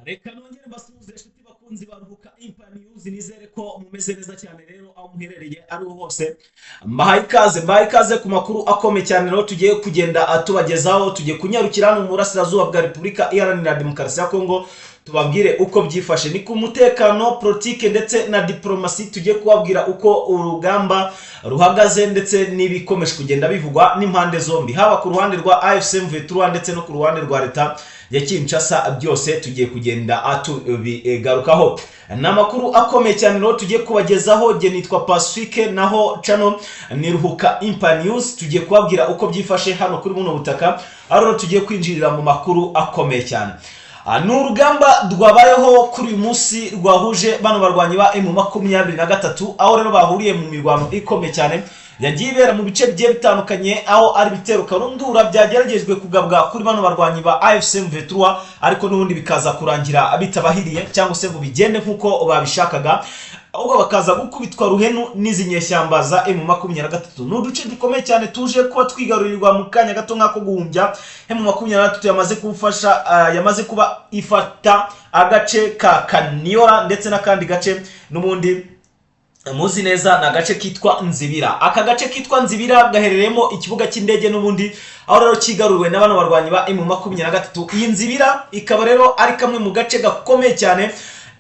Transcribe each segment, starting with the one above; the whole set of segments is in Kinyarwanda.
Reka nongere mbasuhuze, inshuti bakunzi ba Ruhuka Empire News. Nizere ko mumeze neza cyane rero aho muherereye ariho hose. Mbahaye ikaze, mbahaye ikaze ku makuru akomeye cyane rero tugiye kugenda tubagezaho. Tugiye kunyarukira hano mu burasirazuba bwa Repubulika Iharanira Demokarasi ya Kongo, tubabwire uko byifashe. Ni ku mutekano, politike ndetse na diporomasi. Tugiye kubabwira uko urugamba ruhagaze ndetse n'ibikomeje kugenda bivugwa n'impande zombi, haba ku ruhande rwa AFC M23 ndetse no ku ruhande rwa leta ya Kinshasa. Byose tugiye kugenda tubigarukaho. Ni amakuru akomeye cyane rero tugiye kubagezaho. Jye nitwa Pacifique, naho channel ni Ruhuka Empire News. Tugiye kubabwira uko byifashe hano kuri buno butaka, aho rero tugiye kwinjirira mu makuru akomeye cyane. Ni urugamba rwabayeho kuri uyu munsi rwahuje bano barwanyi ba M23, aho rero bahuriye mu mirwano ikomeye cyane yagiye ibera mu bice bigiye bitandukanye, aho ari ibitero karundura byageragejwe kugabwa kuri bano barwanyi ba AFC M23, ariko n'ubundi bikaza kurangira bitabahiriye cyangwa se ngo bigende nk'uko babishakaga, ahubwo bakaza gukubitwa ruhenu n'izi nyeshyamba za M23. Ni uduce dukomeye cyane tuje kuba twigarurirwa mu kanya gato nk'ako guhumbya. M23 yamaze kuwufasha, yamaze kuba ifata agace ka Kaniyora ndetse n'akandi gace n'ubundi muzi neza, ni agace kitwa Nzibira. Aka gace kitwa Nzibira gaherereyemo ikibuga cy'indege n'ubundi, aho rero kigaruriwe na bano barwanyi ba M23. Iyi Nzibira ikaba rero ari kamwe mu gace gakomeye cyane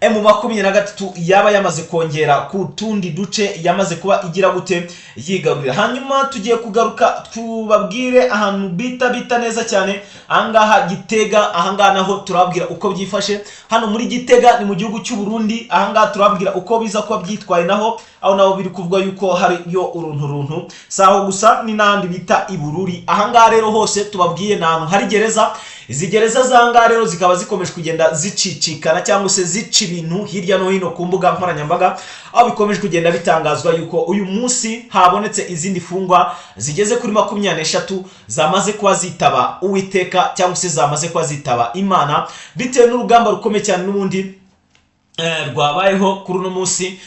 M23 yaba yamaze kongera ku tundi duce yamaze kuba igira gute, yigarurira. Hanyuma tugiye kugaruka tubabwire ahantu bita neza cyane ahangaha Gitega. Ahangaha naho turababwira uko byifashe hano muri Gitega, ni mu gihugu cy'u Burundi. Ahangaha turababwira uko biza kuba byitwaye naho, aho naho biri kuvuga yuko hariyo uruntu runtu. Si aho gusa, ni n'ahandi bita i Bururi. Ahangaha rero hose tubabwiye ni ahantu hari gereza. Izi gereza z'ahangaha rero zikaba zikomeje kugenda zicicikana cyangwa se zica ibintu hirya no hino ku mbuga nkoranyambaga, aho bikomeje kugenda bitangazwa yuko uyu munsi habonetse izindi fungwa zigeze kuri 23 zamaze kuba zitaba Uwiteka cyangwa se zamaze kuba zitaba Imana, bitewe n'urugamba rukomeye cyane n'ubundi rwabayeho kuri uno munsi.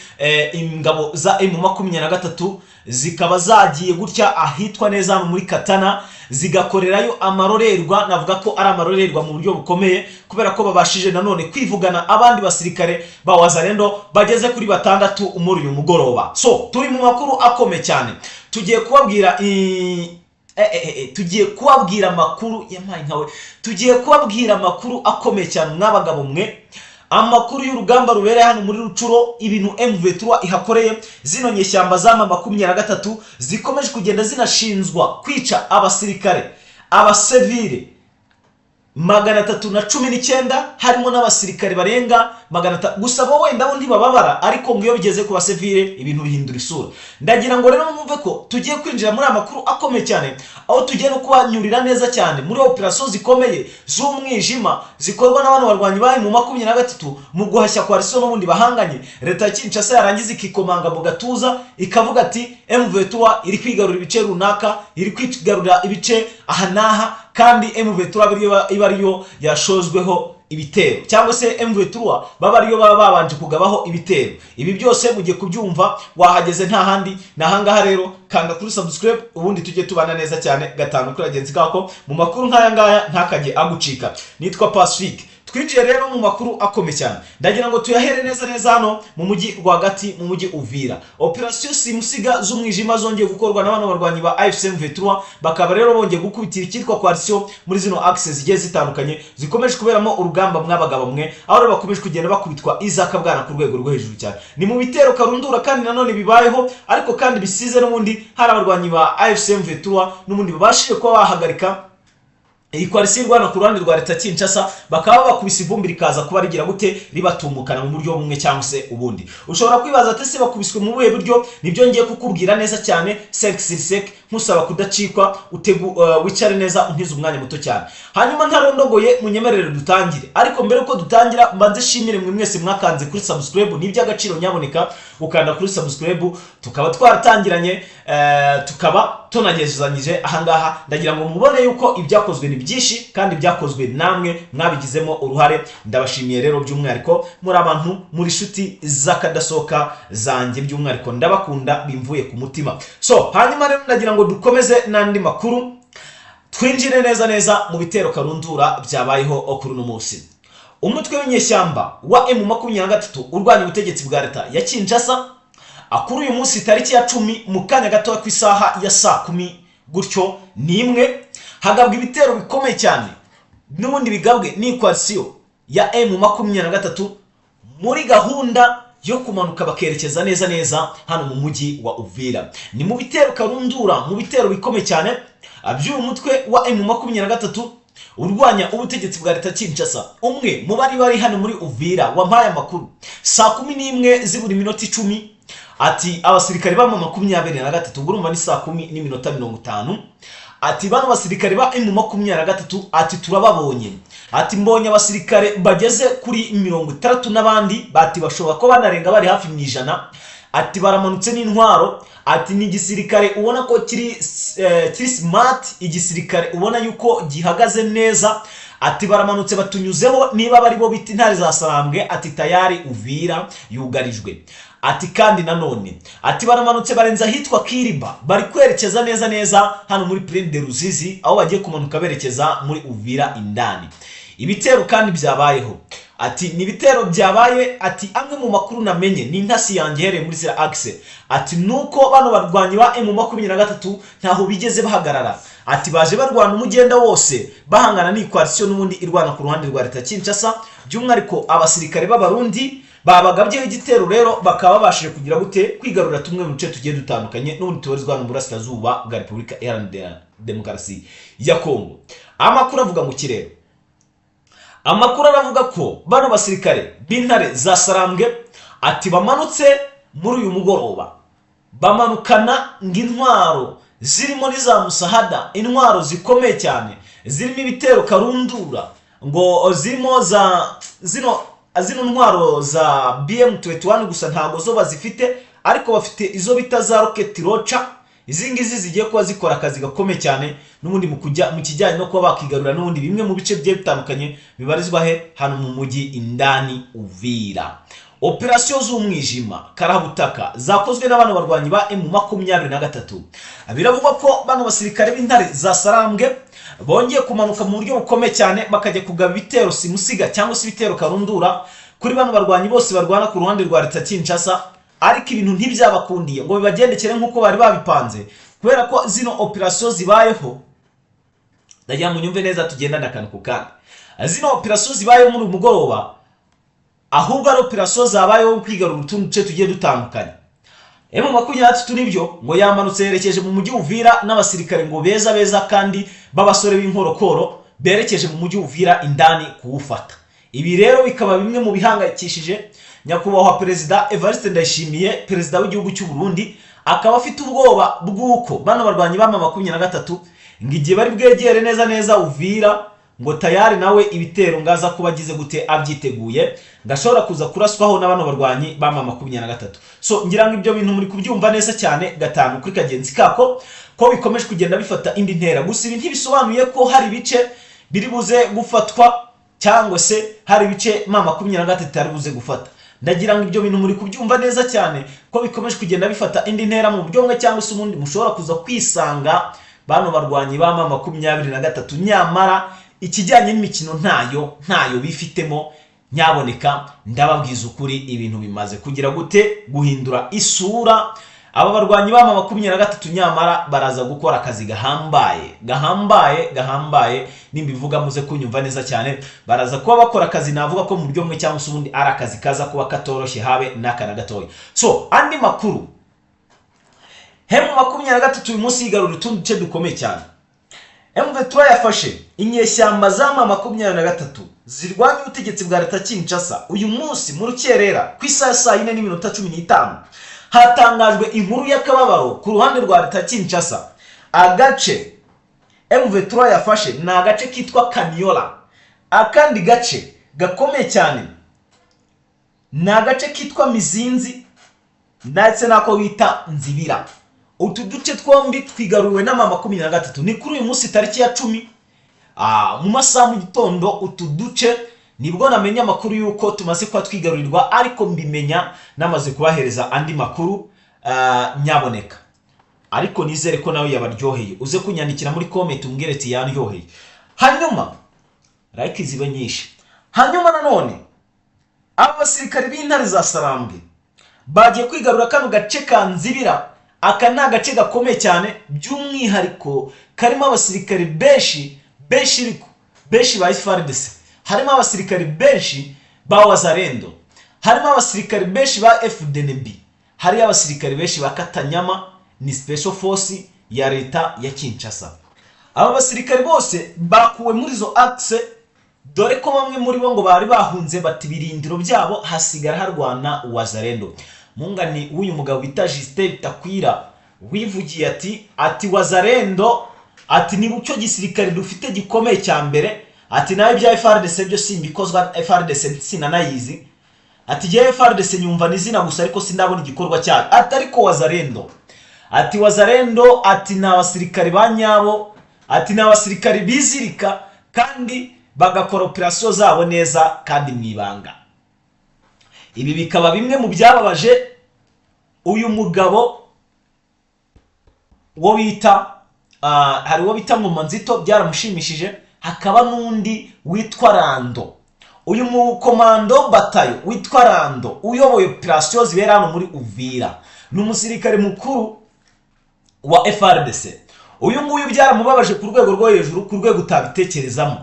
Ingabo za M23 zikaba zagiye gutya ahitwa neza hano muri Katana, zigakorerayo amarorerwa. Navuga ko ari amarorerwa mu buryo bukomeye, kubera ko babashije nanone kwivugana abandi basirikare ba Wazalendo bageze kuri batandatu muri uyu mugoroba. So turi mu makuru akomeye cyane, tugiye kubabwira tugiye kubabwira amakuru yampaye nkawe, tugiye kubabwira amakuru akomeye cyane mwabagabo mwe, amakuru y'urugamba rubereye hano muri Rucuro, ibintu M23 ihakoreye zino nyeshyamba za M23 zikomeje kugenda zinashinzwa kwica abasirikare, abasivile 319, harimo n'abasirikare barenga 500. Gusa bo wenda bo ntibababara, ariko ngo iyo bigeze ku basivile ibintu bihindura isura. Ndagira ngo rero mwumve ko tugiye kwinjira muri aya makuru akomeye cyane, aho tugiye no kubanyurira neza cyane muri operasiyo zikomeye z'umwijima zikorwa na bano barwanyi bari mu 23 mu guhashya coalition n'ubundi bahanganye. Leta ya Kinshasa yarangiza ikikomanga mu gatuza, ikavuga ati M23 iri kwigarurira ibice runaka, iri kwigarurira ibice aha n'aha, kandi M23 iba ariyo yashozweho ibitero, cyangwa se M23 baba ariyo baba babanje kugabaho ibitero. Ibi byose mugiye kubyumva wahageze, nta handi ni ahangaha. Rero kanda kuri subscribe, ubundi tujye tubana neza cyane gatanu kuri bagenzi kako mu makuru nk'aya ngaya, ntakajye agucika. Nitwa Pacifique. Twinjiye rero mu makuru akomeye cyane, ndagira ngo tuyahere neza neza hano mu mujyi rwagati, mu mujyi Uvira. Operasiyo simusiga z'umwijima zongeye gukorwa na bano barwanyi ba AFC M23, bakaba rero bongeye gukubitira icyitwa coalition muri zino axe zigiye zitandukanye zikomeje kuberamo urugamba mwabagabo mwe, aho rero bakomeje kugenda bakubitwa izakabwana ku rwego rwo hejuru cyane. Ni mu bitero karundura kandi nanone bibayeho, ariko kandi bisize n'ubundi hari abarwanyi ba AFC M23 n'ubundi babashije kuba bahagarika iyi coalition irwana ku ruhande rwa leta Kinshasa, bakaba bakubise ivumbi rikaza kuba rigira gute, ribatumukana mu buryo bumwe cyangwa se ubundi. Ushobora kwibaza ati: "Ese bakubiswe mu buhe buryo?" Nibyo ngiye kukubwira neza cyane sec sur sec, nkusaba kudacikwa. Utegu wicare neza, untize umwanya muto cyane. Hanyuma ntarondogoye, munyemerere dutangire. Ariko mbere yuko dutangira, mbanze shimire mwe mwese mwakanze kuri subscribe. Ni iby'agaciro, nyaboneka ukanda kuri subscribe. Tukaba twaratangiranye, tukaba tunagezanyije ahangaha. Ndagira ngo mubone yuko ibyakozwe ni byinshi kandi byakozwe namwe mwabigizemo uruhare. Ndabashimiye rero by'umwihariko, muri abantu, muri inshuti z'akadasohoka zanjye, by'umwihariko ndabakunda bimvuye ku mutima. So hanyuma rero ndagira ngo dukomeze n'andi makuru, twinjire neza neza mu bitero karundura byabayeho kuri uno munsi. Umutwe w'inyeshyamba wa M23 urwanya ubutegetsi bwa leta ya Kinshasa, kuri uyu munsi tariki ya 10, mu kanya gato ku isaha ya saa 10 gutyo n'imwe, hagabwa ibitero bikomeye cyane n'ubundi bigabwe ni coalition ya M23 muri gahunda yo kumanuka bakerekeza neza neza hano mu mujyi wa Uvira. Ni mu bitero karundura, mu bitero bikomeye cyane by'uyu mutwe wa M23 urwanya ubutegetsi bwa leta Kinshasa. Umwe mu bari bari hano muri Uvira wampaye amakuru saa 11 zibura iminota 10, ati abasirikare ba M23, ubwo urumva ni saa 10:50, ati bano basirikare ba M23, ati turababonye, ati mbonye abasirikare bageze kuri 60 n'abandi, bati bashobora kuba banarenga, bari hafi mu 100, ati baramanutse n'intwaro, ati ni igisirikare ubona ko kiri smart, igisirikare ubona yuko gihagaze neza, ati baramanutse batunyuzeho, niba bari bo bita intare za Sarambwe, ati tayari Uvira yugarijwe. Ati kandi nanone ati baramanutse barenze ahitwa Kiriba, bari kwerekeza neza neza hano muri Plaine de Ruzizi, aho bagiye kumanuka berekeza muri Uvira indani. Ibitero kandi byabayeho, ati ni ibitero byabaye, ati amwe mu makuru namenye ni intasi yanjye ihereye muri zira axe, ati nuko bano barwanyi ba M23 ntaho bigeze bahagarara, ati baje barwana umugenda wose bahangana n'iyi coalition n'ubundi irwana ku ruhande rwa leta Kinshasa, by'umwihariko abasirikare b'Abarundi babagabyeho igitero. Rero bakaba babashije kugira gute? Kwigarurira tumwe mu duce tugiye dutandukanye n'ubundi tubarizwa mu burasirazuba bwa Repubulika Iharanira Demokarasi ya Kongo. Amakuru avuga ngo kirero, amakuru aravuga ko bano basirikare b'intare za Sarambwe, ati bamanutse muri uyu mugoroba, bamanukana ngo intwaro zirimo n'iza musahada, intwaro zikomeye cyane zirimo ibitero karundura, ngo zirimo za zino ntwaro za BM21, gusa ntabwo zo bazifite, ariko bafite izo bita za rocket launcher. Izi ngizi zigiye kuba zikora akazi gakomeye cyane n'ubundi mu kujya mu kijyanye no kuba bakigarura n'ubundi bimwe mu bice bigiye bitandukanye bibarizwa he? Hano mu mujyi indani Uvira. Operasiyo z'umwijima karabutaka zakozwe n'abano barwanyi ba M23, biravugwa ko bano basirikare b'intare za Sarambwe bongeye kumanuka mu buryo bukomeye cyane, bakajya kugaba ibitero simusiga cyangwa se ibitero karundura kuri bano barwanyi bose barwana ku ruhande rwa leta Kinshasa, ariko ibintu ntibyabakundiye ngo bibagendekere nk'uko bari babipanze, kubera ko zino operasiyo zibayeho, ndagira ngo nyumve neza, tugendane akantu ku kandi, zino operasiyo zibayeho muri uyu mugoroba, ahubwo ari operasiyo zabayeho kwigarura utundi duce tugiye dutandukanye. M23 nibyo ngo yamanutse yerekeje mu mujyi Uvira n'abasirikare ngo beza beza kandi b'abasore b'inkorokoro, berekeje mu mujyi Uvira indani kuwufata. Ibi rero bikaba bimwe mu bihangayikishije nyakubahwa Perezida Evariste Ndayishimiye, perezida w'igihugu cy'u Burundi, akaba afite ubwoba bw'uko bano barwanyi ba M23 ngo igihe bari bwegere neza neza Uvira, ngo tayari nawe ibitero ngaza kuba agize gute? Abyiteguye, ngo ashobora kuza kuraswaho na bano barwanyi ba M23. So ngira ngo ibyo bintu muri kubyumva neza cyane gatanu kuri kagenzi kako, ko bikomeje kugenda bifata indi ntera. Gusa ibi ntibisobanuye ko hari ibice biri buze gufatwa cyangwa se hari ibice M23 itari buze gufata. Ndagira ngo ibyo bintu muri kubyumva neza cyane, ko bikomeje kugenda bifata indi ntera mu buryo bumwe cyangwa se ubundi, mushobora kuza kwisanga bano barwanyi ba M23 nyamara ikijyanye n'imikino ntayo bifitemo. Nyaboneka ndababwiza ukuri, ibintu bimaze kugira gute? Guhindura isura. Aba barwanyi ba M23 nyamara baraza gukora akazi gahambaye, gahambaye, gahambaye. Nimbivuga muze kunyumva neza cyane. Baraza kuba bakora akazi, navuga ko mu buryo bumwe cyangwa se ubundi ari akazi kaza kuba katoroshye habe n'aka na gatoya. So andi makuru, M23 uyu munsi yigarura utundi duce dukomeye cyane. M23 yafashe inyeshyamba za M23 zirwanya ubutegetsi bwa leta Kinshasa. Uyu munsi mu rukerera ku isaha ya saa 4:15 hatangajwe inkuru y'akababaro ku ruhande rwa leta Kinshasa. Agace M23 yafashe ni agace kitwa Kaniola. Akandi gace gakomeye cyane ni agace kitwa Mizinzi ndetse n'ako bita Nzibira. Utu duce twombi twigaruriwe na M23. Ni kuri uyu munsi tariki ya 10, mu masaha mu gitondo. Utu duce nibwo namenye amakuru y'uko tumaze kuba twigarurirwa, ariko mbimenya namaze kubahereza andi makuru. Nyaboneka ariko nizere ko nawe yabaryoheye, uze kunyandikira muri comment umbwire ati yanryoheye, hanyuma like zibe nyinshi. Hanyuma nanone aba basirikare b'intare za Sarambwe bagiye kwigarura kano gace ka Nzibira. Aka ni agace gakomeye cyane, by'umwihariko karimo abasirikare benshi benshi, ariko benshi ba FARDC, harimo abasirikare benshi ba Wazalendo, harimo abasirikare benshi ba FDNB, hariyo abasirikare benshi ba Katanyama, ni special force ya leta ya Kinshasa. Aba basirikare bose bakuwe muri izo axe, dore ko bamwe muri bo ngo bari bahunze bati ibirindiro byabo, hasigara harwana Wazalendo. Mungani w'uyu mugabo bita Justin Bitakwira wivugiye ati "Wazalendo", ati "ni cyo gisirikare dufite gikomeye cya mbere", ati "nawe ibya FARDC byo simbikozwa, FARDC sinanayizi", ati "jyewe FARDC nyumva ni izina gusa, ariko sindabona igikorwa cyayo", ati "ariko Wazalendo", ati "Wazalendo", ati "ni abasirikare ba nyabo", ati "ni abasirikare bizirika kandi bagakora operasiyo zabo neza kandi mu ibanga". Ibi bikaba bimwe mu byababaje uyu mugabo wo bita hari uwo bita Ngoma Nzito, byaramushimishije. Hakaba n'undi witwa Rando, uyu mukomando batayo witwa Rando uyoboye operasiyo zibera hano muri Uvira, ni umusirikare mukuru wa FARDC. Uyu nguyu byaramubabaje ku rwego rwo hejuru, ku rwego utabitekerezamo.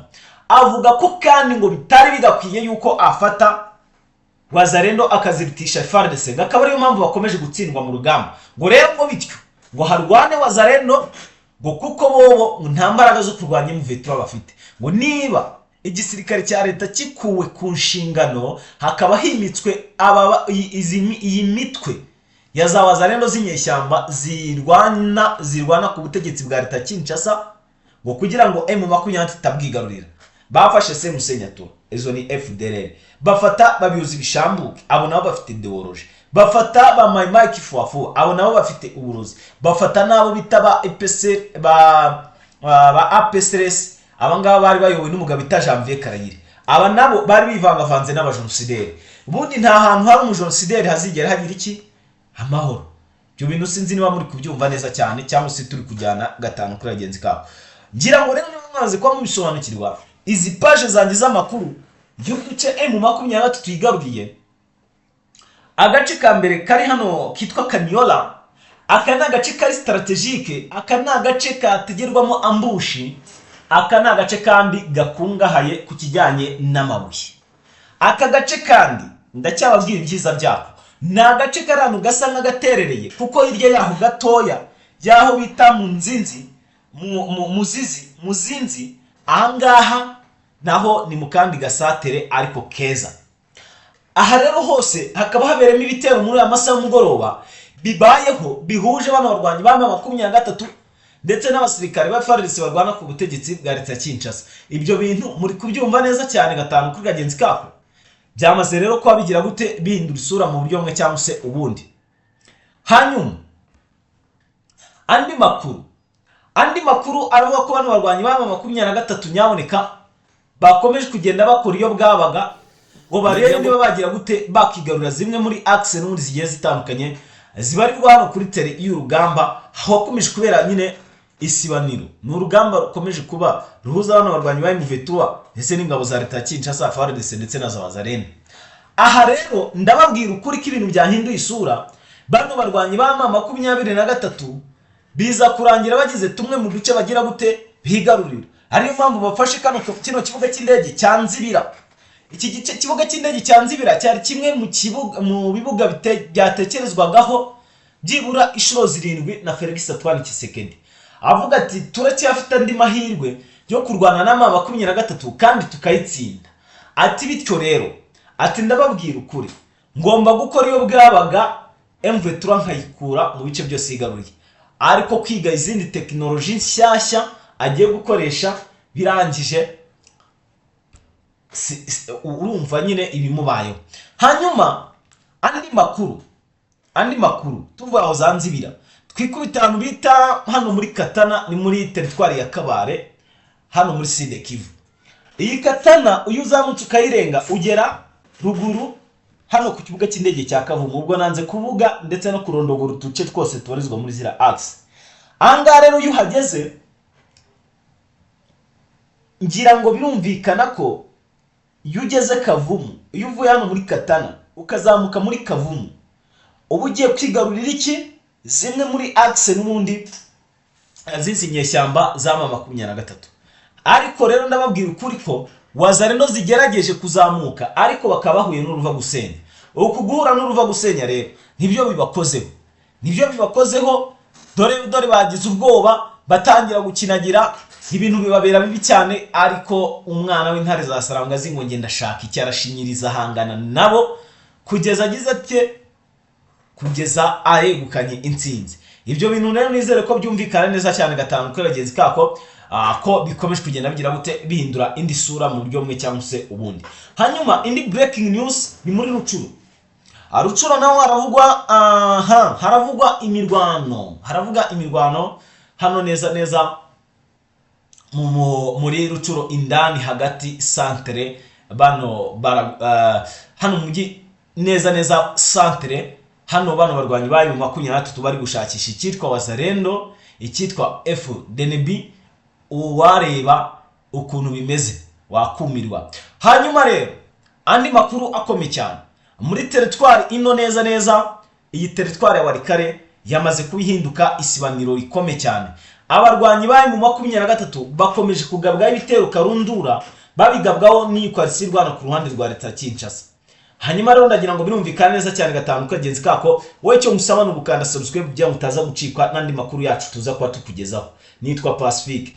Avuga ko kandi ngo bitari bigakwiye yuko afata Wazalendo akazirutisha FARDC, ngo akaba ariyo mpamvu bakomeje gutsindwa mu rugamba. Ngo rero ngo bityo ngo harwane Wazalendo, ngo kuko bobo ngo nta mbaraga zo kurwanya M23 bafite. Ngo niba igisirikare cya leta kikuwe ku nshingano, hakaba himitswe iyi mitwe ya za Wazalendo z'inyeshyamba zirwana ku butegetsi bwa leta ya Kinshasa, ngo kugira ngo M23 itabwigarurira. Bafashe Semusenyatura, izo ni FDLR, bafata babiyoza ibishambuke, abo nabo bafite idéologie, bafata ba Maimai Kifuafu, abo nabo bafite uburozi, bafata n'abo bita ba EPC, ba APCRS. Aba ngaba bari bayobowe n'umugabo bita Janvier Karayire. Aba nabo bari bivangavanze n'abajenosideri. Ubundi nta hantu hari umujenosideri hazigera hagira iki? Amahoro. Ibyo bintu sinzi niba muri kubyumva neza cyane, cyangwa se turi kujyana gatanu kuri bagenzi kabo. Ngira ngo rero niba mwaze kuba mubisobanukirwa, izi paje zanjye z'amakuru y'uduce M23 yigaruriye, agace ka mbere kari hano kitwa Kaniola. Aka ni agace kari stratégique, aka ni agace kategerwamo ambush, aka ni agace kandi gakungahaye ku kijyanye n'amabuye. Aka gace kandi ndacyababwira ibyiza byako, ni agace kari ahantu gasa nk'agaterereye, kuko hirya yaho gatoya y'aho bita mu nzinzi, muzizi, muzinzi, ahangaha naho ni mu kandi gasatere ariko keza. Aha rero hose hakaba haberemo ibitero muri aya masaha y'umugoroba bibayeho bihuje bano barwanyi ba M23 ndetse n'abasirikare ba FARDC barwana ku butegetsi bwa leta ya Kinshasa. Ibyo bintu muri kubyumva neza cyane gatanu kuri kagenzi kako. Byamaze rero kuba bigira gute? Bihindura isura mu buryo bumwe cyangwa se ubundi. Hanyuma andi makuru aravuga ko bano barwanyi ba M23 nyaboneka bakomeje kugenda bakora iyo bwabaga ngo barebe niba bagira gute, bakigarura zimwe muri axe n'ubundi zigiye zitandukanye zibarirwa hano kuri terrain y'urugamba, hakomeje kubera nyine isibaniro. Ni urugamba rukomeje kuba ruhuza bano barwanyi ba M23 ndetse n'ingabo za leta ya Kinshasa, FARDC ndetse na za Wazalendo. Aha rero ndababwira ukuri ko ibintu byahinduye isura. Bano barwanyi ba M23 biza kurangira bagize tumwe mu duce bagira gute? Bigarurira. Ariyo mpamvu bafashe kino kibuga cy'indege cya Nzibira. Iki gice kibuga cy'indege cya Nzibira cyari kimwe mu kibuga mu bibuga byatekerezwagaho byibura inshuro zirindwi na Felix Antoine Tshisekedi, avuga ati "Turacyafite andi mahirwe yo kurwana na M23 kandi tukayitsinda". Ati "Bityo rero", ati "ndababwira ukuri, ngomba gukora iyo bwabaga M23 nkayikura mu bice byose yigaruriye". Ariko kwiga izindi tekinoloji nshyashya agiye gukoresha birangije urumva nyine ibimubayeho. Hanyuma andi makuru tuvuga aho za Nzibira, twikubita ahantu bita hano muri Katana, ni muri teritwari ya Kabare, hano muri Sud Kivu. Iyi Katana iyo uzamutse ukayirenga ugera ruguru hano ku kibuga cy'indege cya Kavumu. Ubwo nanze kuvuga ndetse no kurondogora uduce twose tubarizwa muri ziriya axe. Ahangaha rero iyo uhageze, ngira ngo birumvikana ko Iyo ugeze Kavumu, iyo uvuye hano muri Katana ukazamuka muri Kavumu, uba ugiye kwigarurira iki? Zimwe muri axe n'ubundi z'izi nyeshyamba za M23. Ariko rero ndababwira ukuri ko Wazalendo zigerageje kuzamuka, ariko bakaba bahuye n'uruva gusenya. Uku guhura n'uruva gusenya rero nibyo bibakozeho, nibyo bibakozeho. Dore dore bagize ubwoba, batangira gukinagira, ibintu bibabera bibi cyane. Ariko umwana w'intare za Sarambwa azi ngo ngenda ashaka icyo, arashinyiriza, ahangana nabo kugeza agize ate? Kugeza aregukanye intsinzi. Ibyo bintu rero nizere ko byumvikana neza cyane gatanu kuri bagenzi kako, ko bikomeje kugenda bigira gute? Bihindura indi sura mu buryo bumwe cyangwa se ubundi. Hanyuma indi breaking news ni muri Rutshuru. Rutshuru naho haravugwa, aha haravugwa imirwano, haravuga imirwano hano neza neza muri Rutshuru indani hagati centre. Bano bara, hano mu mujyi neza neza centre hano, bano barwanyi bayo mu 23 bari gushakisha icyitwa Wazalendo, icyitwa FDNB. Uwareba ukuntu bimeze wakumirwa. Hanyuma rero andi makuru akomeye cyane muri teritwari ino neza neza, iyi teritwari ya Walikale yamaze kuba ihinduka isibaniro rikomeye cyane. Abarwanyi bayo mu 23 bakomeje kugabwaho ibitero karundura, babigabwaho n'iyi coalition irwana ku ruhande rwa leta ya Kinshasa. Hanyuma rero ndagira ngo birumvikane neza cyane gatanu kagenzi kako. Wowe icyo ngusaba ni ugukanda subscribe kugira ngo utaza gucikwa n'andi makuru yacu tuza kuba tukugezaho. Nitwa Pacifique.